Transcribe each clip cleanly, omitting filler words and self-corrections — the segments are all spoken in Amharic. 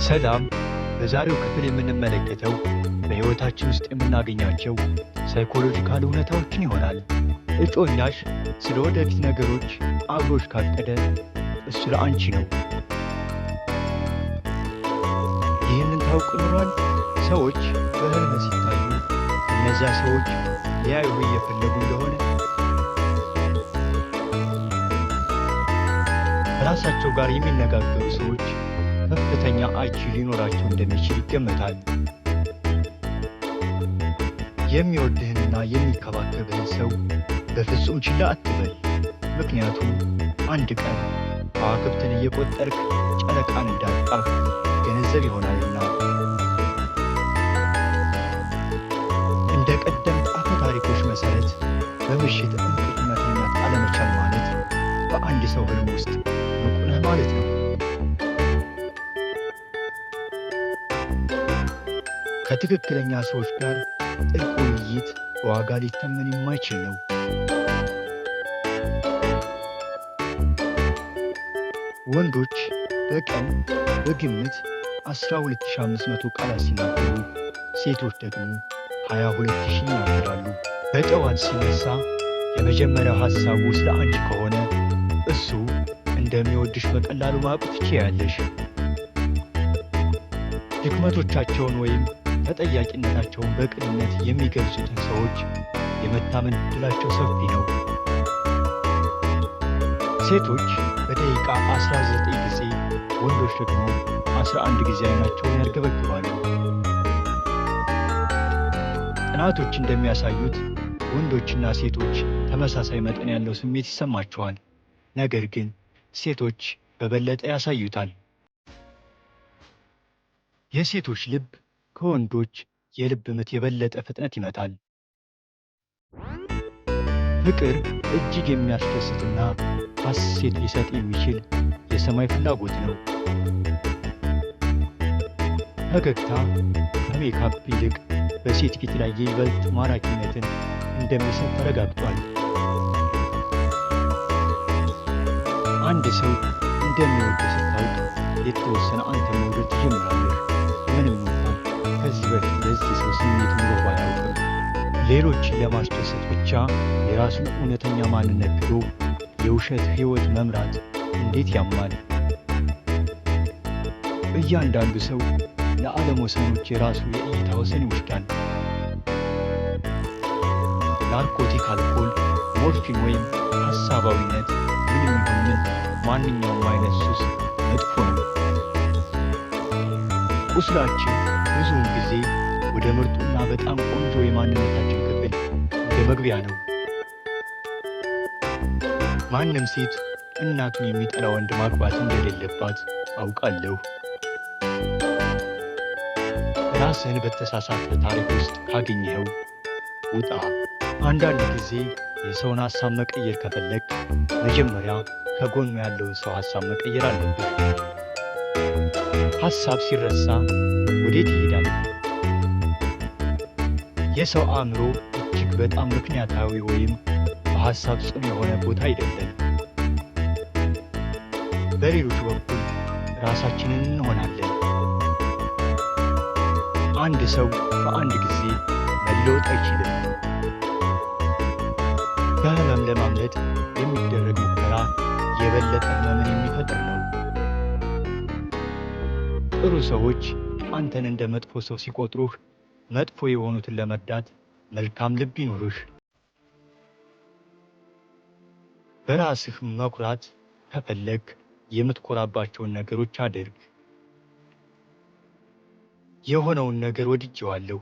ሰላም። በዛሬው ክፍል የምንመለከተው በሕይወታችን ውስጥ የምናገኛቸው psychological እውነታዎችን ይሆናል። እጮኛሽ ስለ ወደፊት ነገሮች አብሮሽ ካቀደ እሱ ለአንቺ ነው። ይህንን ታውቅ ኖሯል? ሰዎች በሕልም ሲታዩ እነዚያ ሰዎች ሊያዩህ እየፈለጉ እንደሆነ ከራሳቸው ጋር የሚነጋገሩ ሰዎች ከፍተኛ IQ ሊኖራቸው እንደሚችል ይገመታል። የሚወድህንና የሚንከባከብህን ሰው በፍጹም ችላ አትበል። ምክንያቱም አንድ ቀን ከዋክብትን እየቆጠርክ ጨረቃን እንዳጣህ ገንዘብ ይሆናልና። እንደ ቀደምት አፈ ታሪኮች መሠረት በምሽት እንቅልፍ መተኛት አለመቻል ማለት በአንድ ሰው ህልም ውስጥ ንቁ ነህ ማለት ነው። ከትክክለኛ ሰዎች ጋር ጥልቅ ውይይት በዋጋ ሊተመን የማይችል ነው። ወንዶች በቀን በግምት 12,500 ቃላት ሲናገሩ፣ ሴቶች ደግሞ 22,000 ይናገራሉ። በጠዋት ሲነሳ የመጀመሪያው ሐሳቡ ስለ አንቺ ከሆነ እሱ እንደሚወድሽ በቀላሉ ማወቅ ትችያለሽ። ድክመቶቻቸውን ወይም ተጠያቂነታቸውን በቅንነት የሚገልጹትን ሰዎች የመታመን ዕድላቸው ሰፊ ነው። ሴቶች በደቂቃ 19 ጊዜ፣ ወንዶች ደግሞ 11 ጊዜ አይናቸውን ያርገበግባሉ። ጥናቶች እንደሚያሳዩት ወንዶችና ሴቶች ተመሳሳይ መጠን ያለው ስሜት ይሰማቸዋል፣ ነገር ግን ሴቶች በበለጠ ያሳዩታል። የሴቶች ልብ ከወንዶች የልብ ምት የበለጠ ፍጥነት ይመታል። ፍቅር እጅግ የሚያስደስትና ሐሴት ሊሰጥ የሚችል የሰማይ ፍላጎት ነው። ፈገግታ ከሜካፕ ይልቅ በሴት ፊት ላይ የይበልጥ ማራኪነትን እንደሚሰጥ ተረጋግጧል። አንድ ሰው እንደሚወድ ስታውቅ የተወሰነ አንተ መውደድ ትጀምራለህ። ምንም እንኳን ከዚህ በፊት ለዚህ ሰው ስሜት ኑሮ ባያውቅም። ሌሎችን ለማስደሰት ብቻ የራሱን እውነተኛ ማንነት ክዶ የውሸት ሕይወት መምራት እንዴት ያማል! እያንዳንዱ ሰው ለዓለም ወሰኖች የራሱ የእይታ ወሰን ይወስዳል። Narcotic፣ አልኮል፣ ሞርፊን ወይም ሐሳባዊነት፣ ምንም ይሁን ምን ማንኛውም አይነት ሱስ መጥፎ ነው። ቁስላችን ብዙውን ጊዜ ወደ ምርጡና በጣም ቆንጆ የማንነታችን ክፍል እንደ መግቢያ ነው። ማንም ሴት እናቱን የሚጠላ ወንድ ማግባት እንደሌለባት አውቃለሁ። ራስህን በተሳሳተ ታሪክ ውስጥ ካገኘኸው ውጣ። አንዳንድ ጊዜ የሰውን ሐሳብ መቀየር ከፈለግክ መጀመሪያ ከጎኑ ያለውን ሰው ሐሳብ መቀየር አለብህ። ሐሳብ ሲረሳ ወዴት ይሄዳል? የሰው አእምሮ እጅግ በጣም ምክንያታዊ ወይም በሐሳብ ጽኑ የሆነ ቦታ አይደለም። በሌሎች በኩል ራሳችንን እንሆናለን። አንድ ሰው በአንድ ጊዜ መለወጥ አይችልም። ከህመም ለማምለጥ የሚደረግ ሙከራ የበለጠ ህመምን የሚፈጥር ነው። ጥሩ ሰዎች አንተን እንደ መጥፎ ሰው ሲቆጥሩህ፣ መጥፎ የሆኑትን ለመርዳት መልካም ልብ ይኑርህ። በራስህ መኩራት ከፈለግህ የምትኮራባቸውን ነገሮች አድርግ። የሆነውን ነገር ወድጄዋለሁ፣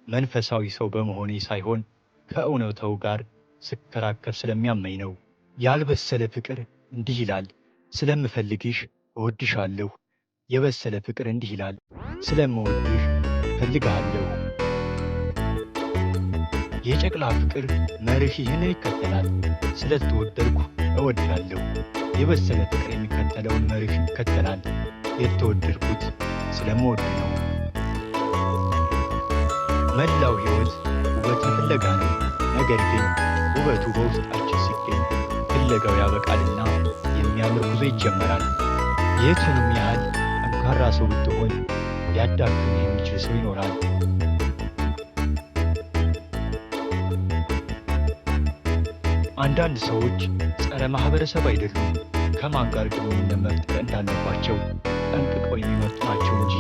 መንፈሳዊ ሰው በመሆኔ ሳይሆን ከእውነታው ጋር ስከራከር ስለሚያመኝ ነው። ያልበሰለ ፍቅር እንዲህ ይላል፣ ስለምፈልግሽ እወድሻለሁ። የበሰለ ፍቅር እንዲህ ይላል፣ ስለምወድሽ እፈልግሃለሁ። የጨቅላ ፍቅር መርህ ይህንን ይከተላል፣ ስለተወደድኩ እወዳለሁ። የበሰለ ፍቅር የሚከተለውን መርህ ይከተላል፣ የተወደድኩት ስለምወድ ነው። መላው ሕይወት ውበትን ፍለጋ ነው። ነገር ግን ውበቱ በውስጣችን ሲገኝ ፍለጋው ያበቃልና የሚያምር ጉዞ ይጀመራል። የቱንም ያህል ጠንካራ ጠንካራ ሰው ብትሆን ሊያዳክምህ የሚችል ሰው ይኖራል። አንዳንድ ሰዎች ጸረ ማህበረሰብ አይደሉም፣ ከማን ጋር ግንኙነት መፍጠር እንዳለባቸው ጠንቅቀው የሚመርጡ ናቸው እንጂ።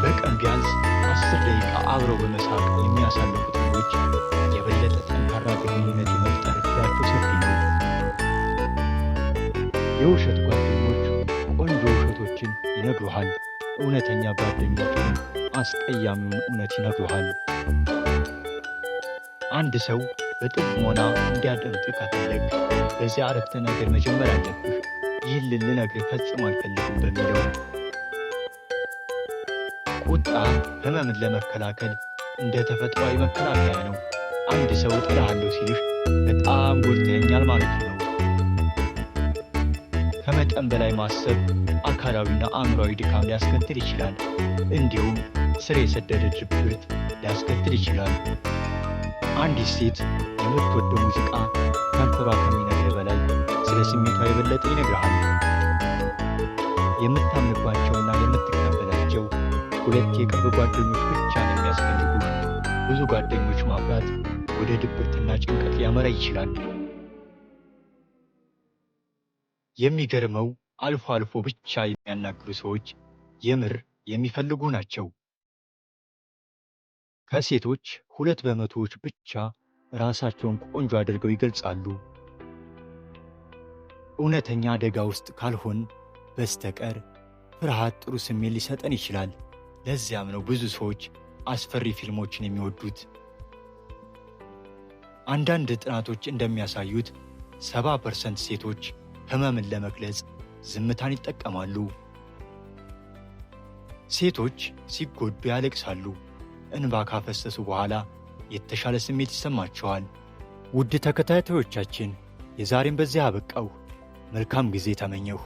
በቀን ቢያንስ 10 ደቂቃ አብረው በመሳቅ የሚያሳልፉ ጥንዶች የበለጠ ጠንካራ ግንኙነት የመፍጠር ዕድላቸው ሰፊ ነው። የውሸት ጓደኞች ቆንጆ ውሸቶችን ይነግሩሃል፣ እውነተኛ ጓደኞች ግን አስቀያሚውን እውነት ይነግሩሃል። አንድ ሰው በጥሞና እንዲያደምጥህ ከፈለግህ በዚህ አረፍተ ነገር መጀመር አለብህ። ይህን ልነግርህ ፈጽሞ አልፈልግም በሚለው። ቁጣ ህመምን ለመከላከል እንደ ተፈጥሯዊ መከላከያ ነው። አንድ ሰው እጠላሃለሁ ሲልህ በጣም ጎድተኸኛል ማለቱ ነው። ከመጠን በላይ ማሰብ አካላዊና አእምሯዊ ድካም ሊያስከትል ይችላል። እንዲሁም ስር የሰደደ ድብርት ሊያስከትል ይችላል። አንዲት ሴት የምትወደው ሙዚቃ ከንፈሯ ከሚነግርህ በላይ ስለ ስሜቷ የበለጠ ይነግርሃል። የምታምንባቸውና የምትቀበላቸው ሁለት የቅርብ ጓደኞች ብቻ ነው የሚያስፈልጉህ። ብዙ ጓደኞች ማፍራት ወደ ድብርትና ጭንቀት ሊያመራ ይችላል። የሚገርመው አልፎ አልፎ ብቻ የሚያናግሩ ሰዎች የምር የሚፈልጉ ናቸው። ከሴቶች 2 በመቶዎች ብቻ ራሳቸውን ቆንጆ አድርገው ይገልጻሉ። እውነተኛ አደጋ ውስጥ ካልሆን በስተቀር ፍርሃት ጥሩ ስሜት ሊሰጠን ይችላል። ለዚያም ነው ብዙ ሰዎች አስፈሪ ፊልሞችን የሚወዱት። አንዳንድ ጥናቶች እንደሚያሳዩት 70% ሴቶች ህመምን ለመግለጽ ዝምታን ይጠቀማሉ። ሴቶች ሲጎዱ ያለቅሳሉ። እንባ ካፈሰሱ በኋላ የተሻለ ስሜት ይሰማቸዋል። ውድ ተከታታዮቻችን፣ የዛሬን በዚያ አበቃሁ። መልካም ጊዜ ተመኘሁ።